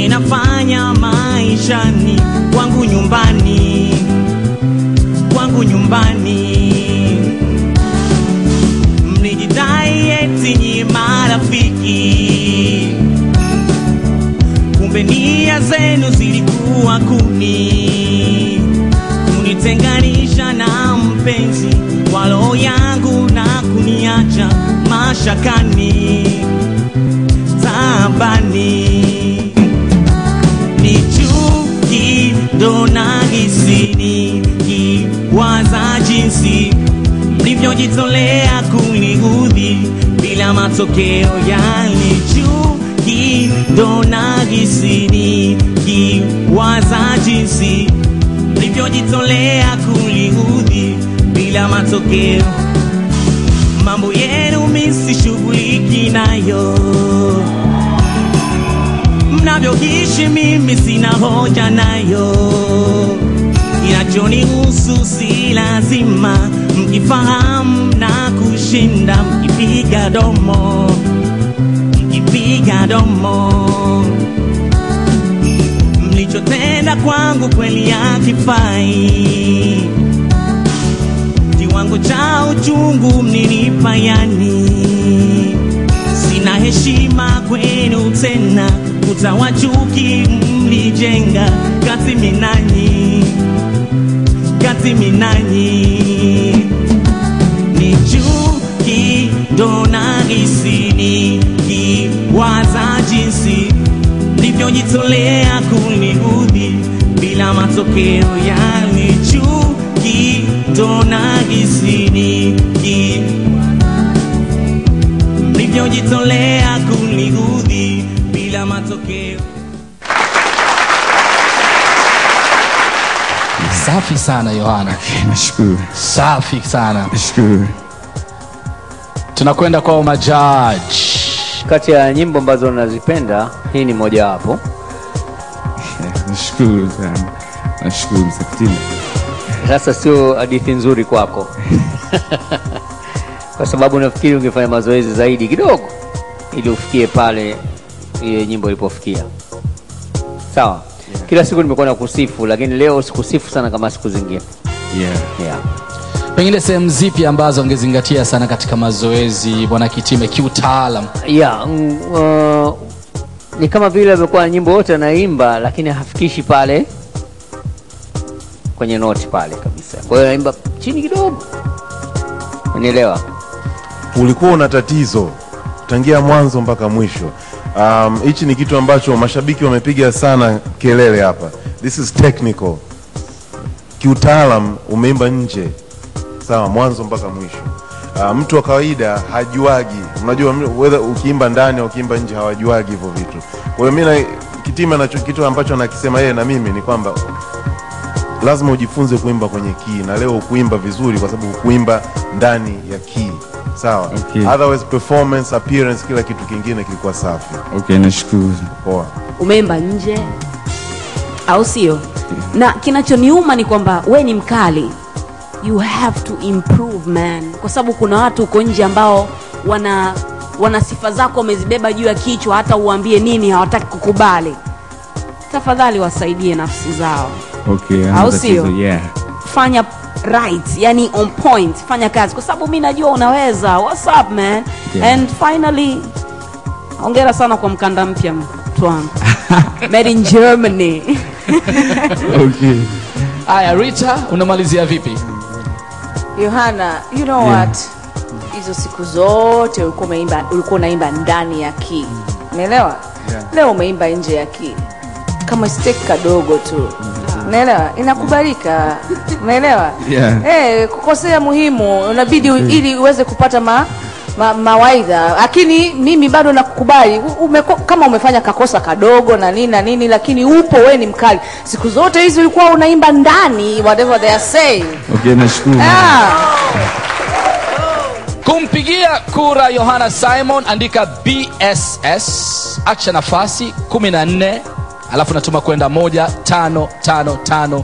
Ninafanya maishani kwangu nyumbani, kwangu nyumbani. Mlijidai eti nyi marafiki, kumbe nia zenu zilikuwa kunitenganisha na mpenzi wa roho yangu na kuniacha mashakani, taabani. Ni chuki ndo nahisi nikiwaza jinsi mlivyojitolea kuniudhi bila matokeo. Yani chuki ndo nahisi nikiwaza jinsi mlivyojitolea kuniudhi bila matokeo. Mambo yenu mimi sishughuliki nayo, mnavyoishi mimi sina hoja nayo. Kinachonihusu si lazima mkifahamu na kushinda, mkipiga domo, mkipiga domo. Mlichotenda kwangu kweli hakifai, kiwango cha uchungu mlinipa yani. Sina heshima kwenu tena, kuta wa chuki mlijenga kati minanyi, kati minanyi. Ni chuki ndo nahisi nikiwaza jinsi mlivyojitolea kuniudhi bila matokeo. Yani chuki ndo nahisi mlivyojitolea kuniudhi bila matokeo. Safi sana Yohana. Nashukuru. Safi sana. Nashukuru. Tunakwenda kwa majaji. Kati ya nyimbo ambazo nazipenda, hii ni moja wapo. Nashukuru sana. Nashukuru Msafiri. Sasa sio hadithi nzuri kwako. Kwa sababu nafikiri ungefanya mazoezi zaidi kidogo ili ufikie pale ile nyimbo ilipofikia. Sawa. Yeah. Kila siku nimekuwa nakusifu, lakini leo sikusifu sana kama siku zingine. Yeah. Pengine sehemu zipi ambazo ungezingatia sana katika mazoezi Bwana Kitime kiutaalam? Ni kama vile amekuwa nyimbo yote anaimba lakini hafikishi pale kwenye noti pale kabisa. Kwa hiyo anaimba chini kidogo. Unielewa? Ulikuwa una tatizo tangia mwanzo mpaka mwisho. Hichi ni kitu ambacho mashabiki wamepiga sana kelele hapa. This is technical. Kiutaalam umeimba nje. Sawa, mwanzo mpaka mwisho. Mtu wa kawaida hajuagi. Unajua whether ukiimba ndani au ukiimba nje hawajuagi hivyo vitu. Kwa hiyo mimi Kitime na kitu ambacho anakisema yeye na mimi ni kwamba lazima ujifunze kuimba kwenye key, na leo kuimba vizuri kwa sababu kuimba ndani ya key. Sawa. Okay. Otherwise performance, appearance, kila kitu kingine kilikuwa safi. Okay, nashukuru. Poa. Umeimba nje au sio? Na kinachoniuma ni kwamba we ni mkali. You have to improve man. Kwa sababu kuna watu uko nje ambao wana sifa zako wamezibeba juu ya kichwa, hata uambie nini hawataki kukubali. Tafadhali wasaidie nafsi zao. Okay, au sio? Yeah. Fanya right, yani on point, fanya kazi kwa sababu mimi najua unaweza. What's up man? Yeah. And finally, hongera sana kwa mkanda mpya mtu wangu. Made in Germany. Okay. Aya, Rita, unamalizia vipi? Yohana, you know what? Hizo siku zote ulikuwa unaimba ndani ya key. Umeelewa? Yeah. Leo umeimba nje ya key. Kama mistake kadogo tu. Unaelewa? Inakubalika. Unaelewa? Yeah. Kukosea muhimu, unabidi ili uweze kupata mawaidha. Lakini mimi bado nakukubali. Kama umefanya kakosa kadogo na nini na nini, lakini upo, wewe ni mkali. Siku zote hizi ulikuwa unaimba ndani, whatever they are saying. Okay, nashukuru. Kumpigia kura Yohana Simon, andika BSS, acha nafasi 14, alafu natuma kwenda 1 5 5 5.